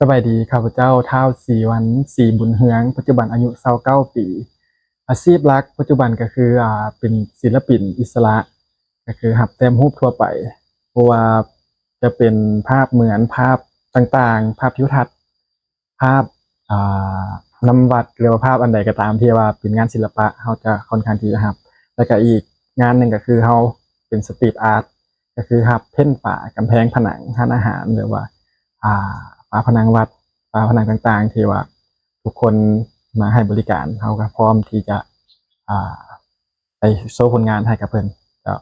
ສະບາຍດີ ຂ້າພະເຈົ້າ ທ້າວ ສີວັນ ສີບຸນເຮືອງ ປັດຈຸບັນອາຍຸຊາວເກົ້າປີ. ອາຊີບຫຼັກປັດຈຸບັນກໍຄື ອ່າ ເປັນສິນລະປິນອິດສະຫຼະ ກໍຄືຮັບແຕ້ມຮູບທົ່ວໄປ ບໍ່ວ່າຈະເປັນພາບເໝືອນ ພາບຕ່າງໆ ພາບທິວທັດ ພາບ ອ່າ ນຳວັດ ຫຼືວ່າພາບອັນໃດກໍຕາມທີ່ວ່າເປັນງານສິລະປະ ເຮົາຈະຄ່ອນຂ້າງທີ່ຈະຮັບ. ແລ້ວກໍອີກງານໜຶ່ງກໍຄືເຮົາເປັນສະຕຣີດອາດ ກໍຄືຮັບເພ້ນຝາກຳແພງຜະໜັງຮ້ານອາຫານ ຫຼືວ່າ ອ່າ ຝາຜະໜັງວັດ ຝາຜະໜັງຕ່າງໆ ທີ່ວ່າທຸກຄົນມາໃຫ້ບໍລິການ ເຮົາກໍພ້ອມທີ່ຈະ ອ່າ ໄປໂຊຜົນງານໃຫ້ກັບເພິ່ນເຈົ້າ.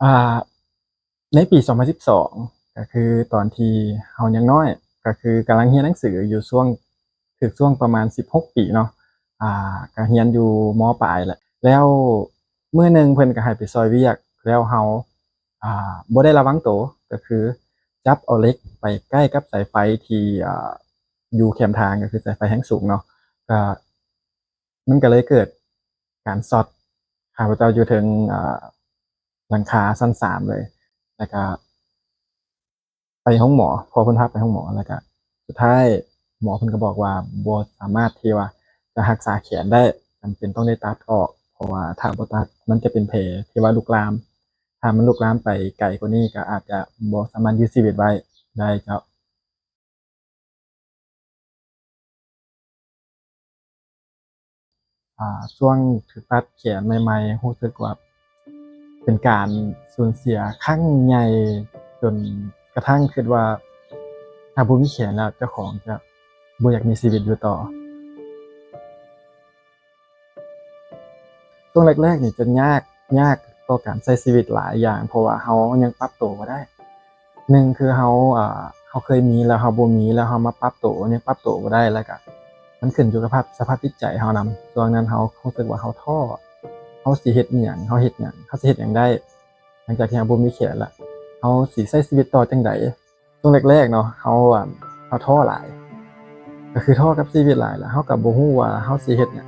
ອ່າ ໃນປີສອງພັນສິບສອງ ກໍຄືຕອນທີ່ເຮົາຍັງນ້ອຍ ກໍຄືກຳລັງຮຽນໜັງສືຢູ່ຊ່ວງ ຖືກຊ່ວງປະມານສິບຫົກປີເນາະ ອ່າ ກໍຮຽນຢູ່ ມ.ປາຍແຫຼະ ແລ້ວມື້ໜຶ່ງເພິ່ນກໍໃຫ້ໄປຊ່ອຍວຽກ ແລ້ວເຮົາ ອ່າ ບໍ່ໄດ້ລະວັງໂຕ ກໍຄືຈັບເອົາເຫຼັກໄປໃກ້ກັບສາຍໄຟທີ່ ອ່າ ຢູ່ແຄມທາງ ກໍຄືສາຍໄຟແຮງສູງເນາະ ກໍ ມັນກໍເລີຍເກີດການຊັອດ ຂ້າພະເຈົ້າຢູ່ເທິງ ເອີ ຫຼັງຄາຊັ້ນສາມເລີຍ ແລ້ວກະໄປໂຮງໝໍ ພໍ່ເພິ່ນພາໄປໂຮງໝໍ ແລ້ວກະສຸດທ້າຍໝໍເພິ່ນກໍບອກວ່າບໍ່ສາມາດທີ່ວ່າຈະຮັກສາແຂນໄດ້ ຈຳເປັນຕ້ອງໄດ້ຕັດອອກ ເພາະວ່າຖ້າບໍ່ຕັດມັນຈະເປັນແຜທີ່ວ່າລຸກລາມ ຖ້າມັນລຸກລາມໄປໄກກວ່ານີ້ກໍອາດຈະບໍ່ສາມາດຢື້ອຊີວິດໄວ້ໄດ້ເຈົ້າ. ອ່າ ຊ່ວງຖືກຕັດແຂນໃໝ່ໆ ຮູ້ສຶກວ່າເປັນການສູນເສຍຄັ້ງໃຫຍ່ ຈົນກະທັ້ງຄິດວ່າ ຖ້າບໍ່ມີແຂນແລ້ວ ເຈົ້າຂອງຈະບໍ່ຢາກມີຊີວິດຢູ່ຕໍ່. ຊ່ວງແລກໆນີ້ຈະຍາກ ຍາກຕໍ່ການໃຊ້ຊີວິດຫຼາຍຢ່າງ ເພາະວ່າເຮົາຍັງປັບໂຕບໍ່ໄດ້. ໜຶ່ງຄືເຮົາ ເອີ ເຮົາເຄີຍມີແລ້ວເຮົາບໍ່ມີ ແລ້ວເຮົາມາປັບໂຕ ຍັງປັບໂຕບໍ່ໄດ້ ແລ້ວກະມັນຂຶ້ນຢູ່ກັບສະພາບ ສະພາບຈິດໃຈເຮົານຳ. ຊ່ວງນັ້ນເຮົາຮູ້ສຶກວ່າເຮົາທໍ້ ເຮົາຊິເຮັດອີ່ຫຍັງ ເຮົາເຮັດຫຍັງ ເຮົາຊິເຮັດຫຍັງໄດ້ ຫຼັງຈາກທີ່ເຮົາບໍ່ມີແຂນລະ ເຮົາຊິໃຊ້ຊີວິດຕໍ່ຈັ່ງໃດ? ຊ່ວງແລກໆເນາະ ເຮົາ ເຮົາທໍ້ຫຼາຍ ກໍຄືທໍ້ກັບຊີວິດຫຼາຍ ແລ້ວເຮົາກໍບໍ່ຮູ້ວ່າເຮົາຊິເຮັດຫຍັງ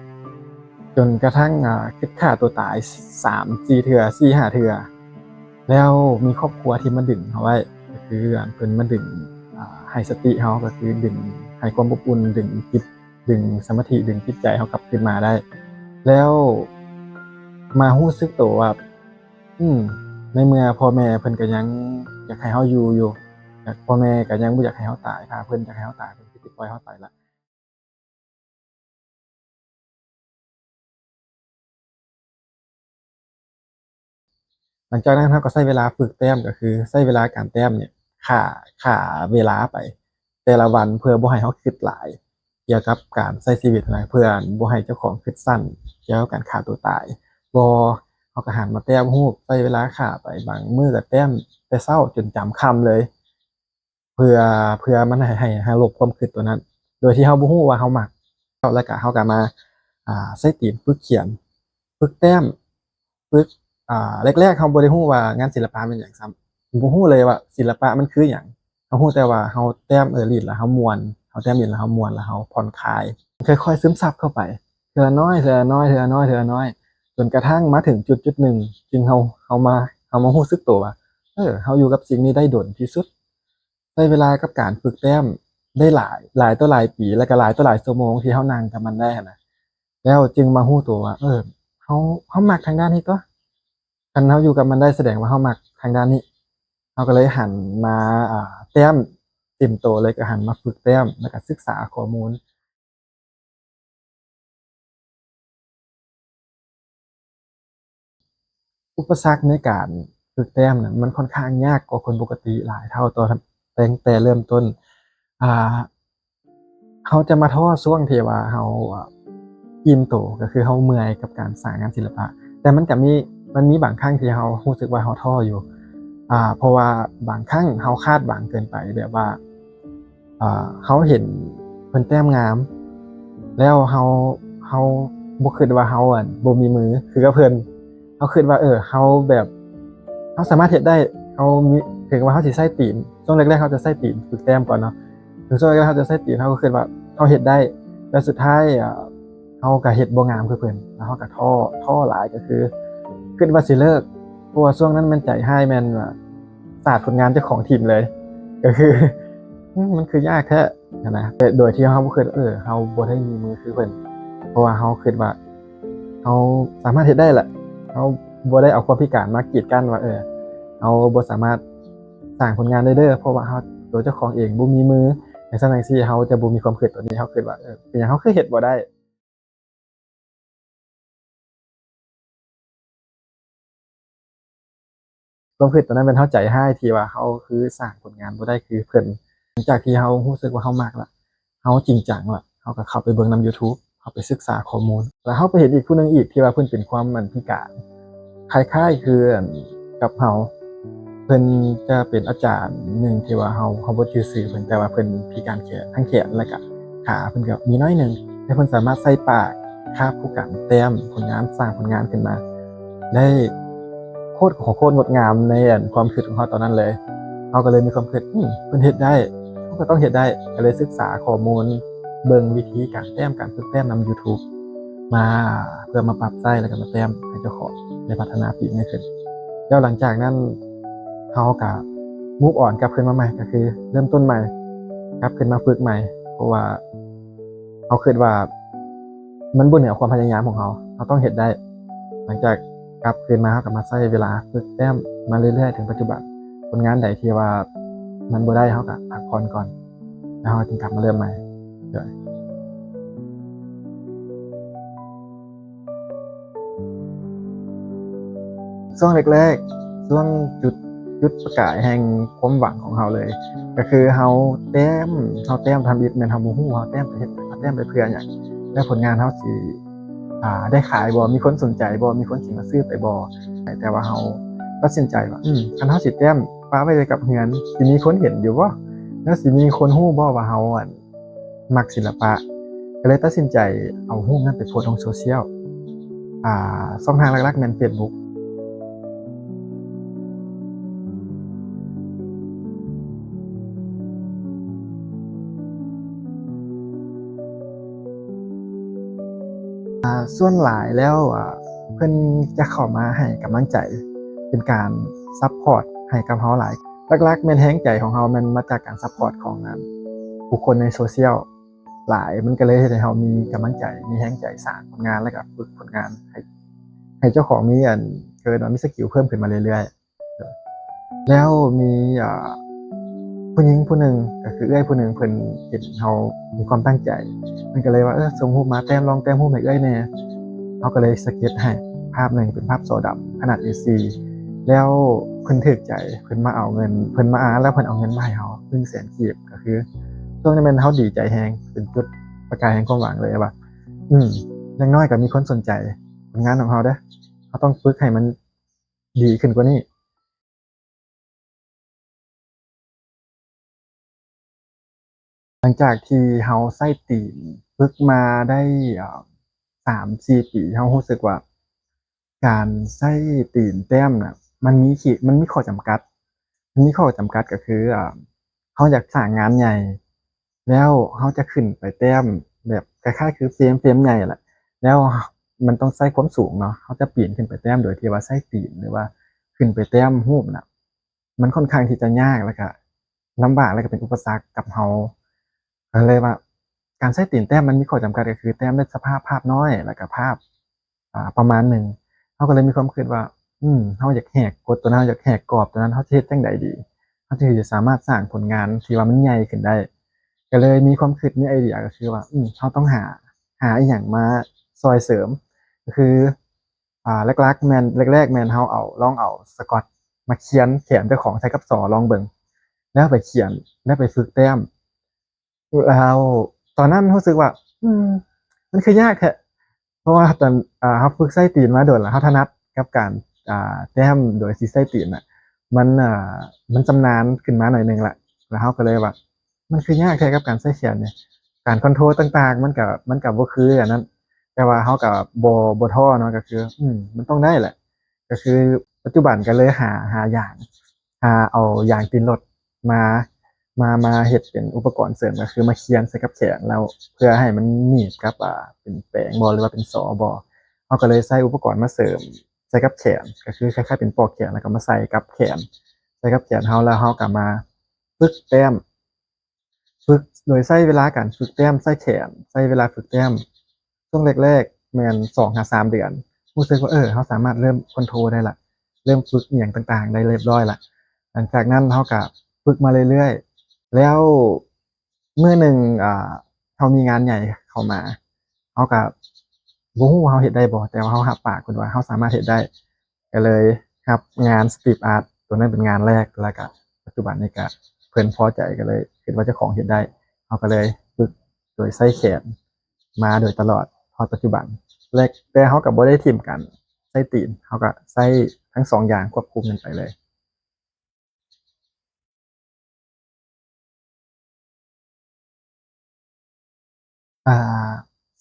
ຈົນກະທັ່ງ ອາ ຄິດຂ້າຕົວຕາຍສາມສີ່ເທື່ອ ສີ່ຫ້າເທື່ອ ແລ້ວມີຄອບຄົວທີ່ມາດຶງເຮົາໄວ້ ກໍຄື ອາ ເພິ່ນມາດຶງ ອາ ໃຫ້ສະຕິເຮົາ ກໍຄືດຶງໃຫ້ຄວາມອົບອຸ່ນ ດຶງຈິດ ດຶງສະມາທິ ດຶງຈິດໃຈເຮົາກັບຄືນມາໄດ້ ແລ້ວມາຮູ້ສຶກໂຕວ່າ ອືມ ໃນເມື່ອພໍ່ແມ່ເພິ່ນກໍຍັງຢາກໃຫ້ເຮົາຢູ່ຢູ່ ແລະ ພໍ່ແມ່ກໍຍັງບໍ່ຢາກໃຫ້ເຮົາຕາຍ ຖ້າເພິ່ນຢາກໃຫ້ເຮົາຕາຍ ເພິ່ນກໍຊິປ່ອຍເຮົາໄປລະ. ຫຼັງຈາກນັ້ນເຮົາກໍໃຊ້ເວລາຝຶກແຕ້ມ ກໍຄືໃຊ້ເວລາການແຕ້ມນີ້ ຂ້າ ຂ້າເວລາໄປແຕ່ລະວັນ ເພື່ອບໍ່ໃຫ້ເຮົາຄິດຫຼາຍ ກ່ຽວກັບການໃຊ້ຊີວິດຫັ້ນນະ ເພື່ອບໍ່ໃຫ້ເຈົ້າຂອງຄິດສັ້ນກ່ຽວກັບການຂ້າຕົວຕາຍ. ບໍ່ ເຮົາກໍຫັນມາແຕ້ມຮູບ ໃຊ້ເວລາຂ້າໄປ ບາງມື້ກໍແຕ້ມແຕ່ເຊົ້າຈົນຈຳຄ່ຳເລີຍ ເພື່ອ ເພື່ອມັນໃຫ້ ໃຫ້ ໃຫ້ລົບຄວາມຄິດຕົວນັ້ນ ໂດຍທີ່ເຮົາບໍ່ຮູ້ວ່າເຮົາມັກ. ແລ້ວກໍເຮົາກໍມາ ອ່າ ໃຊ້ຕີນຝຶກຂຽນ ຝຶກແຕ້ມ ຝຶກ ອ່າ ແລກໆເຮົາບໍ່ໄດ້ຮູ້ວ່າງານສິລະປະແມ່ນຫຍັງຊ້ຳ ບໍ່ຮູ້ເລີຍວ່າສິລະປະມັນຄືຫຍັງ. ເຮົາຮູ້ແຕ່ວ່າເຮົາແຕ້ມ ເອີ ລີດແລ້ວເຮົາມ່ວນ ເຮົາແຕ້ມລີດແລ້ວເຮົາມ່ວນ ແລ້ວເຮົາຜ່ອນຄາຍ ຄ່ອຍໆຊຶມຊັບເຂົ້າໄປ ເທື່ອລະໜ້ອຍ ເທື່ອລະໜ້ອຍ ເທື່ອລະໜ້ອຍ ເທື່ອລະໜ້ອຍ ຈົນກະທັ່ງມາເຖິງຈຸດ ຈຸດໜຶ່ງ ຈຶ່ງເຮົາ ເຮົາມາ ເຮົາມາຮູ້ສຶກໂຕວ່າ ເອີ ເຮົາຢູ່ກັບສິ່ງນີ້ໄດ້ດົນທີ່ສຸດ ໃຊ້ເວລາກັບການຝຶກແຕ້ມໄດ້ຫຼາຍ ຫຼາຍຕໍ່ຫຼາຍປີ ແລ້ວກໍຫຼາຍຕໍ່ຫຼາຍຊົ່ວໂມງທີ່ເຮົານັ່ງກັບມັນໄດ້ຫັ້ນນະ ແລ້ວຈຶ່ງມາຮູ້ຕົວວ່າ ເອີ ເຮົາ ເຮົາມັກທາງດ້ານນີ້ຕົວະ ຄັນເຮົາຢູ່ກັບມັນໄດ້ສະແດງວ່າເຮົາມັກທາງດ້ານນີ້. ເຮົາກໍເລີຍຫັນມາ ອ່າ ແຕ້ມເຕັມໂຕເລີຍ ກໍຫັນມາຝຶກແຕ້ມ ແລ້ວກໍສຶກສາຂໍ້ມູນ. ອຸປະສັກໃນການຝຶກແຕ້ມນະ ມັນຄ່ອນຂ້າງຍາກກວ່າຄົນປົກກະຕິຫຼາຍເທົ່າ ຕໍ່ ຕັ້ງແຕ່ເລີ່ມຕົ້ນ ອ່າ ເຮົາຈະມາທໍ້ຊ່ວງທີ່ວ່າເຮົາ ອ່າ ອີ່ມໂຕ ກໍຄືເຮົາເມື່ອຍກັບການສ້າງງານສິລະປະ ແຕ່ມັນກະມີ ມັນມີບາງຄັ້ງທີ່ເຮົາຮູ້ສຶກວ່າເຮົາທໍ້ຢູ່ ອ່າ ເພາະວ່າບາງຄັ້ງເຮົາຄາດຫວັງເກີນໄປ ແບບວ່າ ອ່າ ເຮົາເຫັນເພິ່ນແຕ້ມງາມ ແລ້ວເຮົາ ເຮົາບໍ່ຄິດວ່າເຮົາ ອັນ ບໍ່ມີມືຄືກັບເພິ່ນ ເຮົາຄິດວ່າ ເອີ ເຮົາແບບ ເຮົາສາມາດເຮັດໄດ້ ເຮົາມີ ເຖິງວ່າເຮົາຊິໃຊ້ຕີນ ຊ່ວງແລກໆເຮົາຈະໃຊ້ຕີນຝຶກແຕ້ມກ່ອນເນາະ ເຖິງຊ່ວງແລກໆເຮົາຈະໃຊ້ຕີນ ເຮົາກໍຄິດວ່າເຮົາເຮັດໄດ້ ແລ້ວສຸດທ້າຍ ເອີ ເຮົາກໍເຮັດບໍ່ງາມຄືເພິ່ນ ແລ້ວເຮົາກໍທໍ້ ທໍ້ຫຼາຍ ກໍຄື ຄິດວ່າຊິເລີກ ເພາະວ່າຊ່ວງນັ້ນແມ່ນໃຈຮ້າຍ ແມ່ນວ່າສາດຜົນງານເຈົ້າຂອງຖິ້ມເລີຍ ກໍຄື ອືມ ມັນຄືຍາກແທ້ຫັ້ນນະ ແຕ່ໂດຍທີ່ເຮົາບໍ່ຄິດ ເອີ ເຮົາບໍ່ໄດ້ມີມືຄືເພິ່ນ ເພາະວ່າເຮົາຄິດວ່າ ເຮົາສາມາດເຮັດໄດ້ແຫຼະ ເຮົາບໍ່ໄດ້ເອົາຄວາມພິການມາກີດກັ້ນວ່າ ເອີ ເຮົາບໍ່ສາມາດສ້າງຜົນງານໄດ້ເດີ້ ເພາະວ່າເຮົາ ຕົວເຈົ້າຂອງເອງບໍ່ມີມື ຈັ່ງຊັ້ນຈັ່ງຊີ້ ເຮົາຈະບໍ່ມີຄວາມຄິດຕົວນີ້ ເຮົາຄິດວ່າ ເອີ ເປັນຫຍັງເຮົາຄືເຮັດບໍ່ໄດ້? ຄວາມຄິດຕອນນັ້ນແມ່ນເຮົາໃຈຮ້າຍທີ່ວ່າເຮົາຄືສ້າງຜົນງານບໍ່ໄດ້ຄືເພິ່ນ. ຫຼັງຈາກທີ່ເຮົາຮູ້ສຶກວ່າເຮົາມັກລະ ເຮົາຈິງຈັງລະ ເຮົາກໍເຂົ້າໄປເບິ່ງນຳ YouTube ເຮົາໄປສຶກສາຂໍ້ມູນ ລະເຮົາໄປເຫັນອີກຜູ້ໜຶ່ງອີກທີ່ວ່າເພິ່ນເປັນຄວາມ ອັນ ພິການ ຄ້າຍໆຄື ອັນ ກັບເຮົາ. ເພິ່ນຈະເປັນອາຈານໜຶ່ງທີ່ວ່າເຮົາ ເຮົາບໍ່ຈື່ຊື່ເພິ່ນ ແຕ່ວ່າເພິ່ນພິການແຂນ ທັງແຂນ ແລະກະຂາເພິ່ນກໍມີໜ້ອຍໜຶ່ງ ແຕ່ເພິ່ນສາມາດໃຊ້ປາກຄາບຜູ້ກັນແຕ້ມຜົນງານ ສ້າງຜົນງານຂຶ້ນມາໄດ້ໂຄດ ໂຄດງົດງາມໃນ ອັນ ຄວາມຄິດຂອງເຮົາຕອນນັ້ນເລີຍ. ເຮົາກໍເລີຍມີຄວາມຄິດ ອືມ ເພິ່ນເຮັດໄດ້ ເຮົາກໍຕ້ອງເຮັດໄດ້ ກໍເລີຍສຶກສາຂໍ້ມູນ ເບິ່ງວິທີການແຕ້ມ ການຝຶກແຕ້ມນຳ YouTube ມາ ເພື່ອມາປັບໃຊ້ ແລ້ວກໍມາແຕ້ມໃຫ້ເຈົ້າຂອງໄດ້ພັດທະນາຝີມືຂຶ້ນ. ແລ້ວຫຼັງຈາກນັ້ນເຮົາກໍ move on ກັບຄືນມາໃໝ່ ກໍຄືເລີ່ມຕົ້ນໃໝ່ ກັບຄືນມາຝຶກໃໝ່ ເພາະວ່າເຮົາຄິດວ່າມັນບໍ່ເໜືອຄວາມພະຍາຍາມຂອງເຮົາ ເຮົາຕ້ອງເຮັດໄດ້. ຫຼັງຈາກກັບຄືນມາ ເຮົາກໍມາໃຊ້ເວລາຝຶກແຕ້ມມາເລື້ອຍໆ ເຖິງປັດຈຸບັນ. ຜົນງານໃດທີ່ວ່າມັນບໍ່ໄດ້ ເຮົາກໍພັກຜ່ອນກ່ອນ ແລ້ວເຮົາຈຶ່ງກັບມາເລີ່ມໃໝ່. ໂດຍ ຊ່ວງແລກໆ ຊ່ວງຈຸດ ຈຸດປະກາຍແຫ່ງຄວາມຫວັງຂອງເຮົາເລີຍ ກໍຄືເຮົາແຕ້ມ ເຮົາແຕ້ມທຳອິດ ແມ່ນເຮົາບໍ່ຮູ້ວ່າເຮົາແຕ້ມໄປເຮັດ ເຮົາແຕ້ມໄປເພື່ອຫຍັງ ແລະຜົນງານເຮົາຊິ ອ່າ ໄດ້ຂາຍບໍ່ ມີຄົນສົນໃຈບໍ່ ມີຄົນຊິມາຊື້ໄປບໍ່. ແຕ່ວ່າເຮົາຕັດສິນໃຈວ່າ ອືມ ຄັນເຮົາຊິແຕ້ມປະໄວ້ກັບເຮືອນ ຊິມີຄົນເຫັນຢູ່ບໍ່ ແລ້ວຊິມີຄົນຮູ້ບໍ່ວ່າເຮົາ ອັນ ມັກສິລະປະ ກໍເລີຍຕັດສິນໃຈເອົາຮູບນັ້ນໄປໂພສລົງໂຊຊຽວ. ອ່າ ຊ່ອງທາງຫຼັກໆແມ່ນ Facebook. ອ່າ ສ່ວນຫຼາຍແລ້ວ ອ່າ ເພິ່ນຈະເຂົ້າມາໃຫ້ກຳລັງໃຈ ເປັນການຊັບພອດໃຫ້ກັບເຮົາຫຼາຍ. ຫຼັກໆແມ່ນແຮງໃຈຂອງເຮົາແມ່ນມາຈາກການຊັບພອດຂອງ ອັນ ຜູ້ຄົນໃນໂຊຊຽວ ຫຼາຍ ມັນກໍເລີຍເຮັດໃຫ້ເຮົາມີກຳລັງໃຈ ມີແຮງໃຈສ້າງຜົນງານ ແລ້ວກໍຝຶກຜົນງານໃຫ້ ໃຫ້ເຈົ້າຂອງມີ ອັນ ເອີ້ນວ່າມີສະກິວເພີ່ມຂຶ້ນມາເລື້ອຍໆ. ແລ້ວມີ ອ່າ ຜູ້ຍິງຜູ້ໜຶ່ງ ກໍຄືເອື້ອຍຜູ້ໜຶ່ງ ເພິ່ນເຫັນເຮົາມີຄວາມຕັ້ງໃຈ ເພິ່ນກໍເລີຍວ່າ ເອີ ສົ່ງຮູບມາແຕ້ມ ລອງແຕ້ມຮູບໃຫ້ເອື້ອຍແດ່. ເຮົາກໍເລີຍສະເກັດໃຫ້ພາບໜຶ່ງເປັນພາບສໍດຳຂະໜາດ ເອສີ່ ແລ້ວເພິ່ນຖືກໃຈ ເພິ່ນມາເອົາເງິນ ເພິ່ນມາອ່ານແລ້ວເພິ່ນເອົາເງິນມາໃຫ້ເຮົາ ໜຶ່ງແສນກີບ. ກໍຄືຊ່ວງນັ້ນແມ່ນເຮົາດີໃຈແຮງ ເປັນຈຸດປະກາຍແຫ່ງຄວາມຫວັງເລີຍວ່າ ອືມ ຢ່າງໜ້ອຍກໍມີຄົນສົນໃຈຜົນງານຂອງເຮົາເດີ້ ເຮົາຕ້ອງຝຶກໃຫ້ມັນດີຂຶ້ນກວ່ານີ້. ຫຼັງຈາກທີ່ເຮົາໃຊ້ຕີນຝຶກມາໄດ້ ເອີ ສາມສີ່ປີ ເຮົາຮູ້ສຶກວ່າການໃຊ້ຕີນແຕ້ມນະ ມັນມີຂີດ ມັນມີຂໍ້ຈຳກັດ ມັນມີຂໍ້ຈຳກັດ ກໍຄື ເອີ ເຮົາຢາກສ້າງງານໃຫຍ່ ແລ້ວເຮົາຈະຂຶ້ນໄປແຕ້ມແບບຄ້າຍໆຄືເຟຣມ ເຟຣມໃຫຍ່ແຫຼະ ແລ້ວມັນຕ້ອງໃຊ້ຄວາມສູງເນາະ ເຮົາຈະປີນຂຶ້ນໄປແຕ້ມໂດຍທີ່ວ່າໃຊ້ຕີນ ຫຼືວ່າຂຶ້ນໄປແຕ້ມຮູບນະ ມັນຂ້ອນຂ້າງທີ່ຈະຍາກ ແລ້ວກະລຳບາກ ແລ້ວກະເປັນອຸປະສັກກັບເຮົາ ກໍເລີຍວ່າການໃຊ້ຕີນແຕ້ມມັນມີຂໍ້ຈຳກັດ ກໍຄືແຕ້ມໄດ້ສະພາບພາບນ້ອຍ ແລ້ວກະພາບ ອ່າ ປະມານໜຶ່ງ. ເຮົາກໍເລີຍມີຄວາມຄິດວ່າ ອືມ ເຮົາຢາກແຫກກົດຕົວນັ້ນ ເຮົາຢາກແຫກກອບຕົວນັ້ນ ເຮົາຈະເຮັດຈັ່ງໃດດີ ເຮົາຈຶ່ງຈະສາມາດສ້າງຜົນງານທີ່ວ່າມັນໃຫຍ່ຂຶ້ນໄດ້? ກໍເລີຍມີຄວາມຄິດ ມີໄອເດຍ ກໍຄືວ່າ ອືມ ເຮົາຕ້ອງຫາ ຫາອີ່ຫຍັງມາຊ່ອຍເສີມ ກໍຄື ອ່າ ຫຼັກໆແມ່ນ ແລກໆແມ່ນເຮົາເອົາ ລອງເອົາສະກອດມາຂຽນແຂນເຈົ້າຂອງໃສ່ກັບສໍລອງເບິ່ງ ແລ້ວໄປຂຽນ ແລ້ວໄປຝຶກແຕ້ມ. ແລ້ວຕອນນັ້ນຮູ້ສຶກວ່າ ອືມ ມັນຄືຍາກແທ້ ເພາະວ່າຕອນ ອ່າ ເຮົາຝຶກໃຊ້ຕີນມາດົນລະ ເຮົາຖະໜັດກັບການ ອ່າ ແຕ້ມໂດຍທີ່ໃຊ້ຕີນນະ ມັນ ອ່າ ມັນຊຳນານຂຶ້ນມາໜ້ອຍໜຶ່ງລະ ແລ້ວເຮົາກໍເລີຍວ່າ ມັນຄືຍາກແທ້ກັບການໃຊ້ແຂນນີ້ ການຄອນໂທຣຕ່າງໆ ມັນກະ ມັນກະບໍ່ຄືອັນນັ້ນ ແຕ່ວ່າເຮົາກະບໍ່ ບໍ່ທໍ້ເນາະ ກະຄື ອືມ ມັນຕ້ອງໄດ້ແຫຼະ ກະຄືປັດຈຸບັນກະເລີຍຫາ ຫາຢາງ ຫາເອົາຢາງຕີນລົດມາ ມາ ມາເຮັດເປັນອຸປະກອນເສີມ ກະຄືມາຂຽນໃສ່ກັບແຂນ ແລ້ວເພື່ອໃຫ້ມັນໜີບກັບ ອ່າ ເປັນແປງບໍ ຫຼືວ່າເປັນສໍບໍ ເຮົາກະເລີຍໃຊ້ອຸປະກອນມາເສີມ ໃສ່ກັບແຂນ ກໍຄືຄ້າຍໆເປັນປອກແຂນ ແລ້ວກໍມາໃສ່ກັບແຂນ ໃສ່ກັບແຂນເຮົາ ແລ້ວເຮົາກໍມາຝຶກແຕ້ມ ຝຶກໂດຍໃຊ້ເວລາການຝຶກແຕ້ມໃສ່ແຂນ ໃຊ້ເວລາຝຶກແຕ້ມຊ່ວງແລກໆແມ່ນສອງຫາສາມເດືອນ ຮູ້ສຶກວ່າ ເອີ ເຮົາສາມາດເລີ່ມຄອນໂທລໄດ້ລະ ເລີ່ມຝຶກອີ່ຫຍັງຕ່າງໆໄດ້ຮຽບຮ້ອຍລະ. ຫຼັງຈາກນັ້ນເຮົາກໍຝຶກມາເລື້ອຍໆ ແລ້ວມື້ໜຶ່ງ ອ່າ ເຮົາມີງານໃຫຍ່ເຂົ້າມາ ເຮົາກໍບໍ່ຮູ້ວ່າເຮົາເຮັດໄດ້ບໍ່ ແຕ່ວ່າເຮົາຮັບປາກເພິ່ນວ່າເຮົາສາມາດເຮັດໄດ້ ກໍເລີຍຮັບງານສະຕຣີດອາດ ໂຕນັ້ນເປັນງານແລກ ແລ້ວກໍປັດຈຸບັນນີ້ກໍເພິ່ນພໍໃຈ ກໍເລີຍຄິດວ່າເຈົ້າຂອງເຮັດໄດ້ ເຮົາກໍເລີຍຝຶກໂດຍໃຊ້ແຂນມາໂດຍຕະຫຼອດຮອດປັດຈຸບັນ ແລະ ແຕ່ເຮົາກໍບໍ່ໄດ້ຖິ້ມການໃຊ້ຕີນ ເຮົາກໍໃຊ້ທັງສອງຢ່າງຄວບຄູ່ກັນໄປເລີຍ. ອ່າ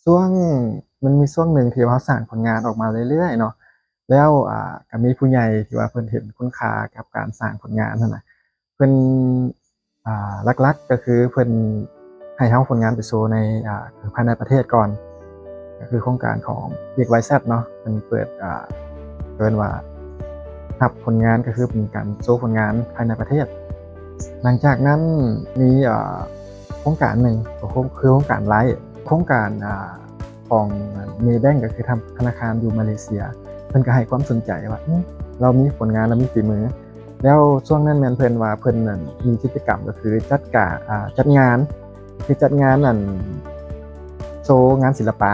ຊ່ວງ ມັນມີຊ່ວງໜຶ່ງທີ່ວ່າເຮົາສ້າງຜົນງານອອກມາເລື້ອຍໆເນາະ ແລ້ວ ອ່າ ກໍມີຜູ້ໃຫຍ່ທີ່ວ່າເພິ່ນເຫັນຄຸນຄ່າກັບການສ້າງຜົນງານຫັ້ນນະ ເພິ່ນ ອ່າ ຫຼັກໆກໍຄືເພິ່ນໃຫ້ເຮົາເອົາຜົນງານໄປໂຊໃນ ອ່າ ພາຍໃນປະເທດກ່ອນ ກໍຄືໂຄງການຂອງ ເອັກ ວາຍ ແຊັດ ເນາະ ເພິ່ນເປີດ ອ່າ ເອີ້ນວ່າຮັບຜົນງານ ກໍຄືເປັນການໂຊຜົນງານພາຍໃນປະເທດ. ຫຼັງຈາກນັ້ນມີ ອ່າ ໂຄງການໜຶ່ງ ກໍຄືໂຄງການ LIGHT ໂຄງການ ອ່າ ຂອງ Maybank ກໍຄືທະນາຄານຢູ່ມາເລເຊຍ ເພິ່ນກໍໃຫ້ຄວາມສົນໃຈວ່າ ເອີ ເຮົາມີຜົນງານ ເຮົາມີຝີມື ແລ້ວຊ່ວງນັ້ນແມ່ນເພິ່ນວ່າເພິ່ນນັ້ນມີກິດຈະກຳ ກໍຄືຈັດການ ອ່າ ຈັດງານ ຄືຈັດງານ ອັນ ໂຊງານສິລະປະ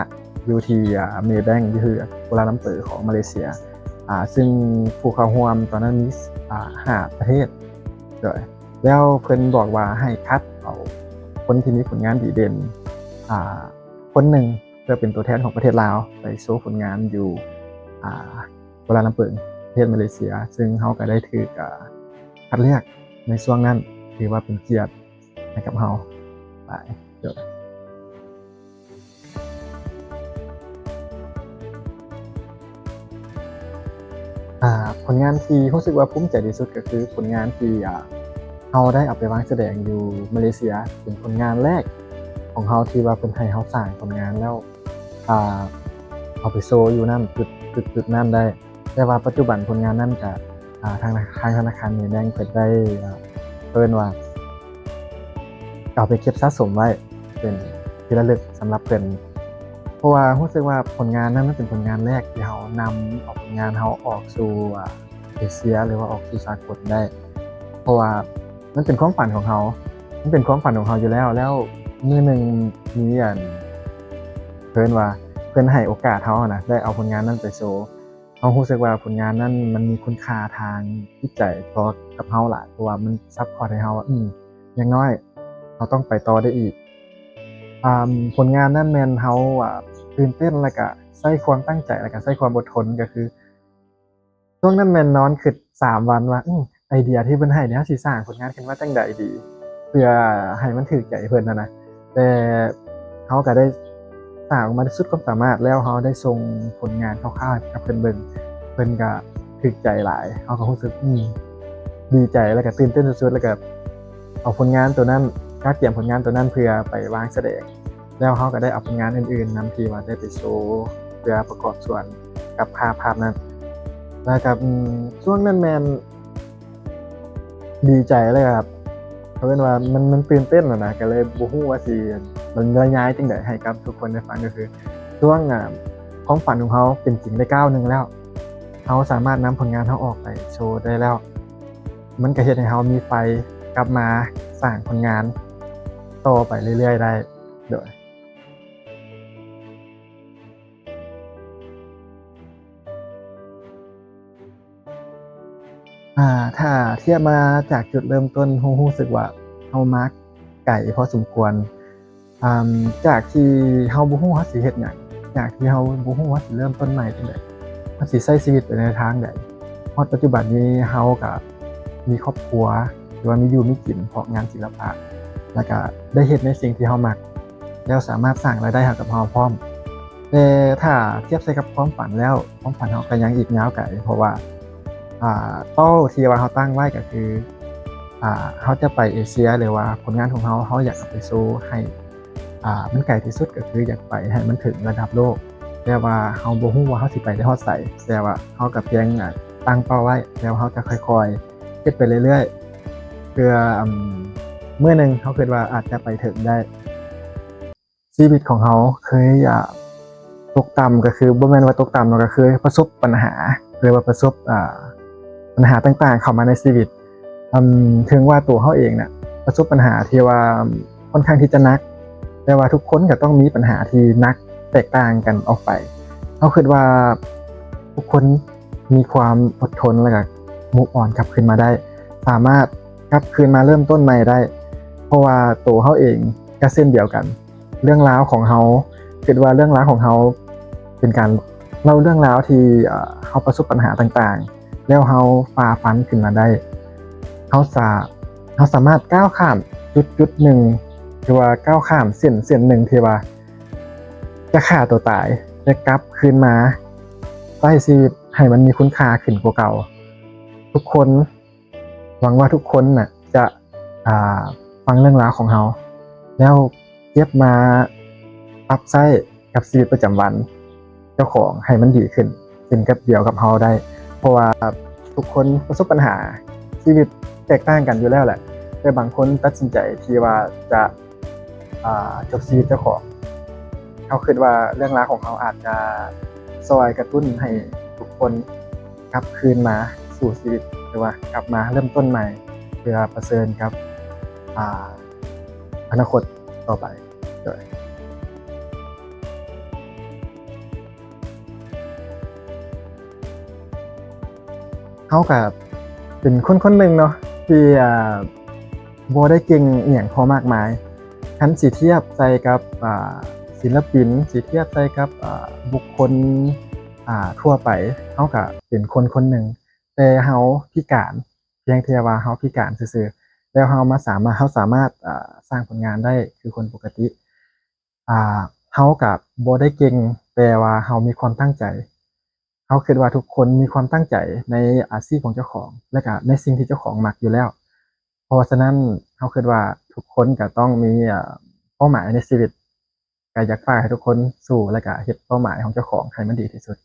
ຢູ່ທີ່ ອ່າ Maybank ຢູ່ທີ່ກົວລາລັມເປີຂອງມາເລເຊຍ ອ່າ ຊຶ່ງຜູ້ເຂົ້າຮ່ວມຕອນນັ້ນມີ ອ່າ ຫ້າປະເທດ ໂດຍ ແລ້ວເພິ່ນບອກວ່າໃຫ້ຄັດເອົາຄົນທີ່ມີຜົນງານດີເດັ່ນ ອ່າ ຄົນໜຶ່ງ ເພື່ອເປັນຕົວແທນຂອງປະເທດລາວໄປໂຊຜົນງານຢູ່ ອ່າ ກົວລາລັມເປີ ປະເທດມາເລເຊຍ ຊຶ່ງເຮົາກໍໄດ້ຖືກ ອ່າ ຄັດເລືອກໃນຊ່ວງນັ້ນ ຖືວ່າເປັນກຽດໃຫ້ກັບເຮົາຫຼາຍ. ອ່າ ຜົນງານທີ່ຮູ້ສຶກວ່າພູມໃຈທີ່ສຸດກໍຄືຜົນງານທີ່ ອ່າ ເຮົາໄດ້ເອົາໄປວາງສະແດງຢູ່ມາເລເຊຍ ເປັນຜົນງານແລກຂອງເຮົາທີ່ວ່າເພິ່ນໃຫ້ເຮົາສ້າງຜົນງານແລ້ວ ອ່າ ເອົາໄປໂຊຢູ່ນັ້ນ ຈຸດ ຈຸດ ຈຸດນັ້ນໄດ້. ແຕ່ວ່າປັດຈຸບັນຜົນງານນັ້ນກະ ອ່າ ທາງ ທາງທະນາຄານ Maybank ເພິ່ນໄດ້ ອ່າ ເອີ້ນວ່າ ເອົາໄປເກັບສະສົມໄວ້ເປັນທີ່ລະລຶກສຳລັບເພິ່ນ ເພາະວ່າຮູ້ສຶກວ່າຜົນງານນັ້ນມັນເປັນຜົນງານແລກທີ່ເຮົານຳເອົາຜົນງານເຮົາອອກສູ່ ອ່າ ເອເຊຍ ຫຼືວ່າອອກສູ່ສາກົນໄດ້ ເພາະວ່າມັນເປັນຄວາມຝັນຂອງເຮົາ ມັນເປັນຄວາມຝັນຂອງເຮົາຢູ່ແລ້ວ ແລ້ວມື້ໜຶ່ງມີອັນ ເອີ້ນວ່າເພິ່ນໃຫ້ໂອກາດເຮົາຫັ້ນນະ ໄດ້ເອົາຜົນງານນັ້ນໄປໂຊ ເຮົາຮູ້ສຶກວ່າຜົນງານນັ້ນມັນມີຄຸນຄ່າທາງຈິດໃຈຕໍ່ກັບເຮົາຫຼາຍ ເພາະວ່າມັນຊັບພອດໃຫ້ເຮົາວ່າ ອືມ ຢ່າງນ້ອຍເຮົາຕ້ອງໄປຕໍ່ໄດ້ອີກ. ອ່າ ຜົນງານນັ້ນແມ່ນເຮົາ ອ່າ ຕື່ນເຕັ້ນ ແລ້ວກະໃຊ້ຄວາມຕັ້ງໃຈ ແລ້ວກະໃຊ້ຄວາມອົດທົນ ກໍຄື ຊ່ວງນັ້ນແມ່ນນອນຄິດສາມວັນວ່າ ອືມ ໄອເດຍທີ່ເພິ່ນໃຫ້ນີ້ ເຮົາຊິສ້າງຜົນງານຂຶ້ນມາຈັ່ງໃດດີ ເພື່ອໃຫ້ມັນຖືກໃຈເພິ່ນຫັ້ນນະ ແຕ່ເຮົາກໍໄດ້ສ້າງອອກມາທີ່ສຸດຄວາມສາມາດ ແລ້ວເຮົາໄດ້ສົ່ງຜົນງານຄ່າວໆໃຫ້ກັບເພິ່ນເບິ່ງ ເພິ່ນກໍຖືກໃຈຫຼາຍ ເຮົາກໍຮູ້ສຶກ ອືມ ດີໃຈ ແລ້ວກໍຕື່ນເຕັ້ນສຸດໆ ແລ້ວກໍເອົາຜົນງານໂຕນັ້ນ ກະກຽມຜົນງານໂຕນັ້ນເພື່ອໄປວາງສະແດງ ແລ້ວເຮົາກໍໄດ້ເອົາຜົນງານອື່ນໆນຳທີ່ວ່າໄດ້ໄປໂຊ ເພື່ອປະກອບສ່ວນກັບພາບ ພາບນັ້ນ ແລ້ວກໍ ອືມ ຊ່ວງນັ້ນແມ່ນດີໃຈ ແລ້ວກໍເຂົາເອີ້ນວ່າມັນ ມັນຕື່ນເຕັ້ນຫັ້ນນະ ກໍເລີຍບໍ່ຮູ້ວ່າຊິບັນລະຍາຍຈັ່ງໃດໃຫ້ກັບທຸກຄົນໄດ້ຟັງ ກໍຄືຊ່ວງ ອ່າ ຄວາມຝັນຂອງເຮົາເປັນຈິງໄດ້ກ້າວໜຶ່ງແລ້ວ ເຮົາສາມາດນຳຜົນງານເຮົາອອກໄປໂຊໄດ້ແລ້ວ ມັນກໍເຮັດໃຫ້ເຮົາມີໄຟກັບມາສ້າງຜົນງານຕໍ່ໄປເລື້ອຍໆໄດ້ ໂດຍ ອ່າ ຖ້າທຽບມາຈາກຈຸດເລີ່ມຕົ້ນ ຮູ້ ຮູ້ສຶກວ່າເຮົາມາໄກພໍສົມຄວນ ອ່າ ຈາກທີ່ເຮົາບໍ່ຮູ້ເຮົາຊິເຮັດຫຍັງ ຈາກທີ່ເຮົາບໍ່ຮູ້ວ່າຊິເລີ່ມຕົ້ນໃໝ່ຈັ່ງໃດ ເຮົາຊິໃຊ້ຊີວິດໄປໃນທາງໃດ ຮອດປັດຈຸບັນນີ້ເຮົາກະມີຄອບຄົວ ຫຼືວ່າມີຢູ່ມີກິນເພາະງານສິລະປະ ແລ້ວກະໄດ້ເຮັດໃນສິ່ງທີ່ເຮົາມັກ ແລ້ວສາມາດສ້າງລາຍໄດ້ໃຫ້ກັບເຮົາພ້ອມ. ແຕ່ຖ້າທຽບໃສ່ກັບຄວາມຝັນແລ້ວ ຄວາມຝັນເຮົາກໍຍັງອີກຍາວໄກ ເພາະວ່າ ອ່າ ເປົ້າທີ່ວ່າເຮົາຕັ້ງໄວ້ກໍຄື ອ່າ ເຮົາຈະໄປເອເຊຍ ຫຼືວ່າຜົນງານຂອງເຮົາ ເຮົາຢາກເອົາໄປໂຊໃຫ້ ອ່າ ມັນໄກທີ່ສຸດ ກໍຄືຢາກໄປໃຫ້ມັນເຖິງລະດັບໂລກ. ແຕ່ວ່າເຮົາບໍ່ຮູ້ວ່າເຮົາຊິໄປໄດ້ຮອດໃສ, ແຕ່ວ່າເຮົາກໍພຽງຕັ້ງເປົ້າໄວ້ ແລ້ວເຮົາຈະຄ່ອຍໆເຮັດໄປເລື້ອຍໆ ເພື່ອ ອືມ ມື້ໜຶ່ງເຮົາຄິດວ່າອາດຈະໄປເຖິງໄດ້. ຊີວິດຂອງເຮົາເຄີຍ ອາ ຕົກຕ່ຳ ກໍຄືບໍ່ແມ່ນວ່າຕົກຕ່ຳເນາະ ກໍເຄີຍປະສົບບັນຫາ ເຄີຍວ່າປະສົບ ອາ ບັນຫາຕ່າງໆເຂົ້າມາໃນຊີວິດ. ອືມ ເຖິງວ່າຕົວເຮົາເອງນະປະສົບບັນຫາທີ່ວ່າຄ່ອນຂ້າງທີ່ຈະໜັກ, ແຕ່ວ່າທຸກຄົນກໍຕ້ອງມີບັນຫາທີ່ໜັກແຕກຕ່າງກັນອອກໄປ. ເຮົາຄິດວ່າທຸກຄົນມີຄວາມອົດທົນ ແລ້ວກໍ move on ກັບຄືນມາໄດ້, ສາມາດກັບຄືນມາເລີ່ມຕົ້ນໃໝ່ໄດ້, ເພາະວ່າໂຕເຮົາເອງກໍເຊັ່ນດຽວກັນ. ເລື່ອງລາວຂອງເຮົາ, ຄິດວ່າເລື່ອງລາວຂອງເຮົາເປັນການເລົ່າເລື່ອງລາວທີ່ ເອີ ເຮົາປະສົບບັນຫາຕ່າງໆ ແລ້ວເຮົາຝ່າຟັນຂຶ້ນມາໄດ້. ເຮົາສາ ເຮົາສາມາດກ້າວຂ້າມຈຸດໆໜຶ່ງ ຫຼືວ່າກ້າວຂ້າມເສັ້ນເສັ້ນໜຶ່ງທີ່ວ່າຈະຂ້າຕົວຕາຍ ແລະ ກັບຄືນມາໃຊ້ຊີວິດໃຫ້ມັນມີຄຸນຄ່າຂຶ້ນກວ່າເກົ່າ. ທຸກຄົນ ຫວັງວ່າທຸກຄົນນະຈະ ອາ ຟັງເລື່ອງລາວຂອງເຮົາ ແລ້ວເກັບມາປັບໃຊ້ກັບຊີວິດປະຈຳວັນເຈົ້າຂອງໃຫ້ມັນດີຂຶ້ນ ເຊັ່ນກັບດຽວກັບເຮົາໄດ້, ເພາະວ່າທຸກຄົນປະສົບບັນຫາ ຊີວິດແຕກຕ່າງກັນຢູ່ແລ້ວແຫຼະ, ແຕ່ບາງຄົນຕັດສິນໃຈທີ່ວ່າຈະ ອາ ຈົບຊີວິດເຈົ້າຂອງ. ເຮົາຄິດວ່າເລື່ອງລາວຂອງເຮົາອາດຈະຊ່ອຍກະຕຸ້ນໃຫ້ທຸກຄົນກັບຄືນມາສູ່ຊີວິດ ຫຼືວ່າກັບມາເລີ່ມຕົ້ນໃໝ່ ເພື່ອປະເຊີນກັບ ອາ ອະນາຄົດຕໍ່ໄປ. ໂດຍ ເຮົາກະເປັນຄົນຄົນໜຶ່ງເນາະ ທີ່ ອາ ບໍ່ໄດ້ເກັ່ງອີ່ຫຍັງພໍມາກມາຍ. ຄັນຊິທຽບໃສ່ກັບ ອາ ສິນລະປິນ, ຊິທຽບໃສ່ກັບ ອາ ບຸກຄົນ ອາ ທົ່ວໄປ, ເຮົາກະເປັນຄົນຄົນໜຶ່ງ ແຕ່ເຮົາພິການ, ພຽງແຕ່ວ່າເຮົາພິການຊື່ໆ ແລ້ວເຮົາມາສາມາດ ເຮົາສາມາດ ອາ ສ້າງຜົນງານໄດ້ຄືຄົນປົກກະຕິ. ອາ ເຮົາກະບໍ່ໄດ້ເກັ່ງ, ແຕ່ວ່າເຮົາມີຄວາມຕັ້ງໃຈ. ເຮົາຄິດວ່າທຸກຄົນມີຄວາມຕັ້ງໃຈໃນອາຊີບຂອງເຈົ້າຂອງ ແລະ ກະໃນສິ່ງທີ່ເຈົ້າຂອງມັກຢູ່ແລ້ວ. ເພາະສະນັ້ນ ເຮົາຄິດວ່າທຸກຄົນກະຕ້ອງມີ ອາ ເປົ້າໝາຍໃນຊີວິດ. ກະຢາກຝາກໃຫ້ທຸກຄົນສູ້ ແລະ ກະເຮັດເປົ້າໝາຍຂອງເຈົ້າຂອງໃຫ້ມັນດີທີ່ສຸດ.